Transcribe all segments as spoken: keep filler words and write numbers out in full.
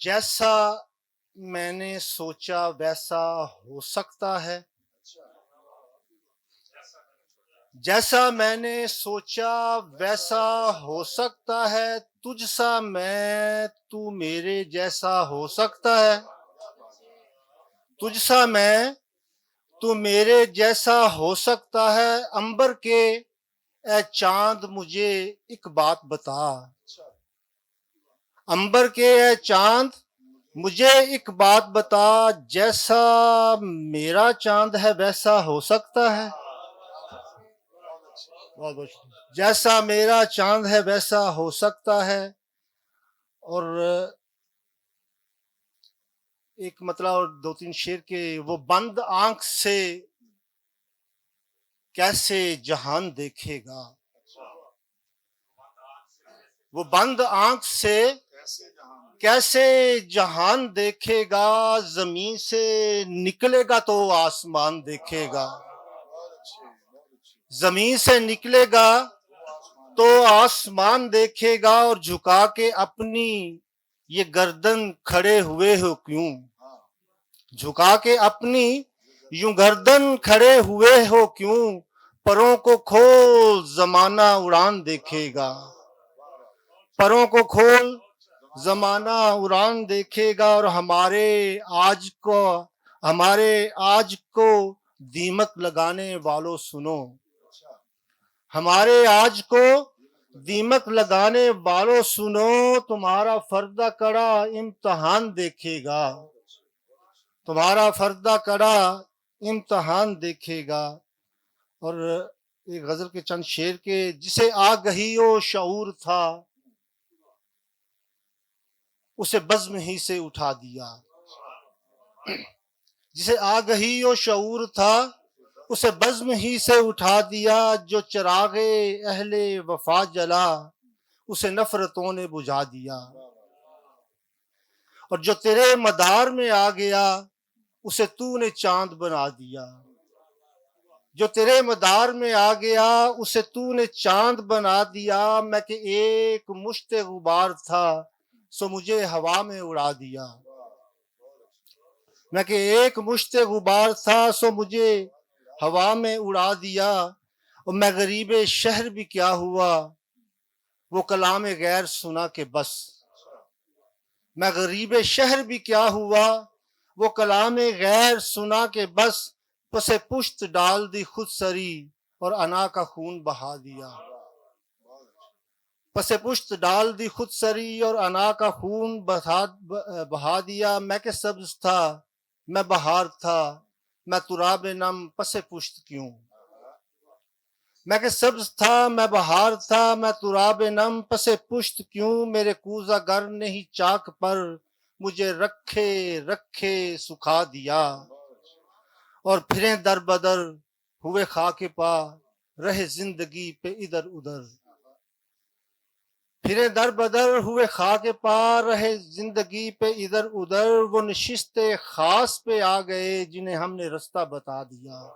جیسا میں نے سوچا ویسا ہو سکتا ہے۔ جیسا میں نے سوچا ویسا ہو سکتا ہے۔ تجھ سا میں، تو میرے جیسا ہو سکتا ہے۔ تجھ سا میں، تو میرے جیسا ہو سکتا ہے۔ امبر کے اے چاند، مجھے ایک بات بتا۔ امبر کے اے چاند، مجھے ایک بات بتا۔ جیسا میرا چاند ہے ویسا ہو سکتا ہے؟ بہت بہت شکریہ۔ جیسا میرا چاند ہے ویسا ہو سکتا ہے۔ اور ایک مطلب، اور دو تین شعر کے، وہ بند آنکھ سے کیسے جہان دیکھے گا؟ وہ بند آنکھ سے کیسے جہان دیکھے گا؟ زمین سے نکلے گا تو آسمان دیکھے گا۔ زمین سے نکلے گا تو آسمان دیکھے گا، اور جھکا کے اپنی یہ گردن کھڑے ہوئے ہو کیوں؟ جھکا کے اپنی یوں گردن کھڑے ہوئے ہو کیوں؟ پروں کو کھول، زمانہ اڑان دیکھے گا۔ پروں کو کھول، زمانہ اڑان دیکھے گا۔ اور ہمارے آج کو، ہمارے آج کو دیمک لگانے والوں سنو، ہمارے آج کو دیمک لگانے والوں سنو، تمہارا فردہ کڑا امتحان دیکھے گا، تمہارا فردہ کڑا امتحان دیکھے گا۔ اور ایک غزل کے چند شعر کے، جسے آگہی و شعور تھا، اسے بزم ہی سے اٹھا دیا۔ جسے آگہی و شعور تھا، اسے بزم ہی سے اٹھا دیا۔ جو چراغ اہل وفا جلا، اسے نفرتوں نے بجھا دیا۔ اور جو تیرے مدار میں آ گیا، اسے تو نے چاند بنا دیا۔ جو تیرے مدار میں آ گیا، اسے تو نے چاند بنا دیا۔ میں کہ ایک مشت غبار تھا، سو مجھے ہوا میں اڑا دیا۔ میں کہ ایک مشت غبار تھا، سو مجھے ہوا میں اڑا دیا۔ اور میں غریب شہر بھی کیا ہوا، وہ کلام غیر سنا کہ بس۔ میں غریب شہر بھی کیا ہوا، وہ کلام غیر سنا کہ بس۔ پس پشت ڈال دی خود سری اور انا کا خون بہا دیا۔ پس پشت ڈال دی خود سری اور انا کا خون بہا، بہا دیا۔ میں کہ سبز تھا، میں بہار تھا، میں تراب نم پس پشت کیوں؟ میں کہ سبز تھا، میں بہار تھا، میں تراب نم پس پشت کیوں؟ میرے کوزہ گر نہیں چاک پر، مجھے رکھے رکھے سکھا دیا۔ اور پھریں در بدر ہوئے خاک پا، رہے زندگی پہ ادھر ادھر۔ پھریں در بدر ہوئے خاک پا، رہے زندگی پہ ادھر ادھر۔ وہ نشست خاص پہ آ گئے، جنہیں ہم نے رستہ بتا دیا۔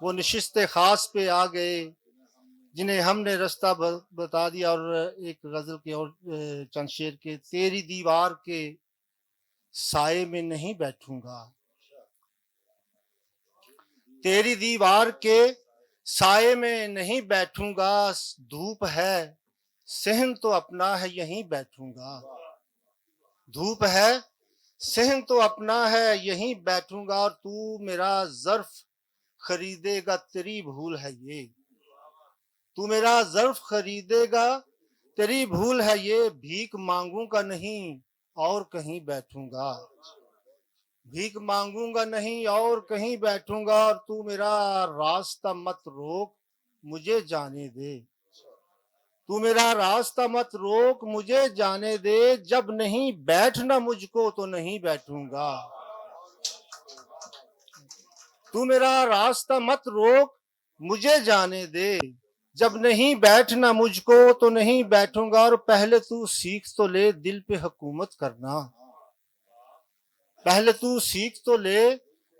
وہ نشست خاص پہ آ گئے، جنہیں ہم نے رستہ ب-، بتا دیا۔ اور ایک غزل کے اور، اے، چند شعر کے، تیری دیوار کے سائے میں نہیں بیٹھوں گا، تیری دیوار کے سائے میں نہیں بیٹھوں گا۔ دھوپ ہے، صحن تو اپنا ہے، یہیں بیٹھوں گا۔ دھوپ ہے، صحن تو اپنا ہے، یہیں بیٹھوں گا۔ اور تو میرا ظرف خریدے گا، تیری بھول ہے یہ۔ تو میرا ظرف خریدے گا، تیری بھول ہے یہ۔ بھیک مانگوں گا نہیں، اور کہیں بیٹھوں گا۔ بھیک مانگوں گا نہیں اور کہیں بیٹھوں گا، اور تو میرا راستہ مت روک، مجھے جانے دے۔ تو میرا راستہ مت روک، مجھے جانے دے۔ جب نہیں بیٹھنا مجھ کو تو نہیں بیٹھوں گا۔ تو میرا راستہ مت روک، مجھے جانے دے۔ جب نہیں بیٹھنا مجھ کو تو نہیں بیٹھوں گا۔ اور پہلے تو سیکھ تو لے دل پہ حکومت کرنا۔ پہلے تو سیکھ تو لے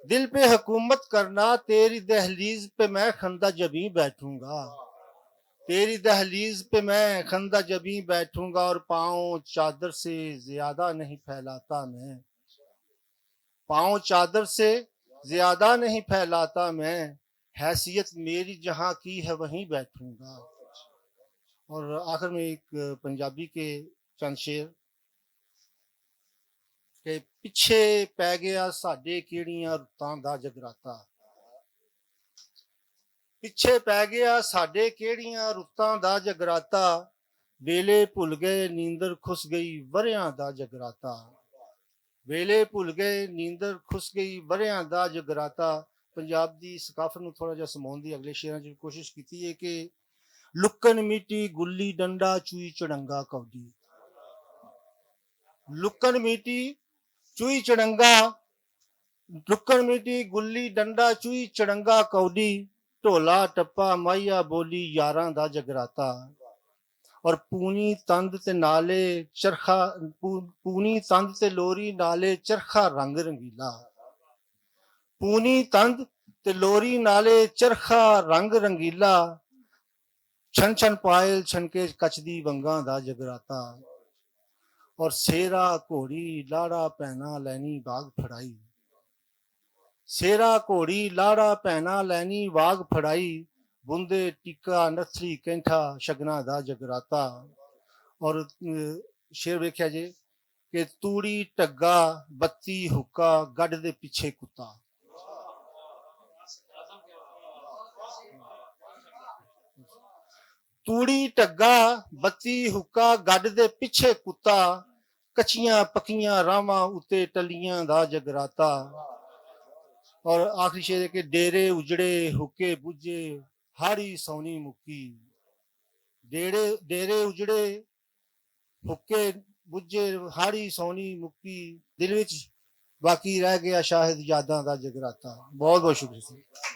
دل پہ حکومت کرنا۔ تیری دہلیز پہ میں خندہ جبیں بیٹھوں گا۔ تیری دہلیز پہ میں خندہ جبیں بیٹھوں گا، اور پاؤں چادر سے زیادہ نہیں پھیلاتا میں۔ پاؤں چادر سے زیادہ نہیں پھیلاتا میں، حیثیت میری جہاں کی ہے وہیں بیٹھوں گا۔ اور آخر میں ایک پنجابی کے چند شعر کہ پچھے پی گیا ساڈے کیڑیاں رتاں دا جگراتا۔ پچھے پی گیا ساڈے کیڑیاں رتاں دا جگراتا۔ ویلے بھل گئے نیندر کھس گئی وریاں دا جگراتا۔ ویلے بھل گئے نیندر کھس گئی وریاں دا جگراتا۔ پنجاب دی ثقافت نوں تھوڑا جہا سماؤن دی اگلے شعراں چ کوشش کیتی ہے کہ لکن میٹی گلی ڈنڈا چوئی چڑنگا کوڈی۔ لکن میٹی چوئی چڑنگا، لکن میٹی گلی ڈنڈا چوئی چڑنگا کوڈی، ڈھولا ٹپا مائیا بولی یاراں دا جگراتا۔ اور پونی تند تے نالے چرخا، پو- پونی تند تے لوری نالے چرخا رنگ رنگیلا۔ پونی تند تے لوری نالے چرخا رنگ رنگیلا۔ چھن چھن پائل چھن کے کچ دی ونگاں دا جگراتا۔ اور سیرا گھوڑی لاڑا پینا لینی باغ پھڑائی۔ سیرا گھوڑی لاڑا پینا لینی واگ پھڑائی، بندے ٹکا نتھری کینٹھا شگنا دا جگراتا۔ اور شعر ویکھیا جے کہ توڑی ٹگا بتی حکا گڈ دے پیچھے کتا۔ توڑی ٹگا بتی حکا گڈ دے پیچھے کتا، کچیاں پکیاں راواں اتے ٹلیاں دا جگراتا۔ اور آخری شعر ہے کہ ڈیرے اجڑے، حکے بجے، ہاڑی سونی مکی۔ ڈیرے ڈیرے اجڑے، حکے بجے، ہاڑی سونی مکی۔ دل وچ باقی رہ گیا شاہد یاداں دا جگراتا۔ بہت بہت شکریہ سر۔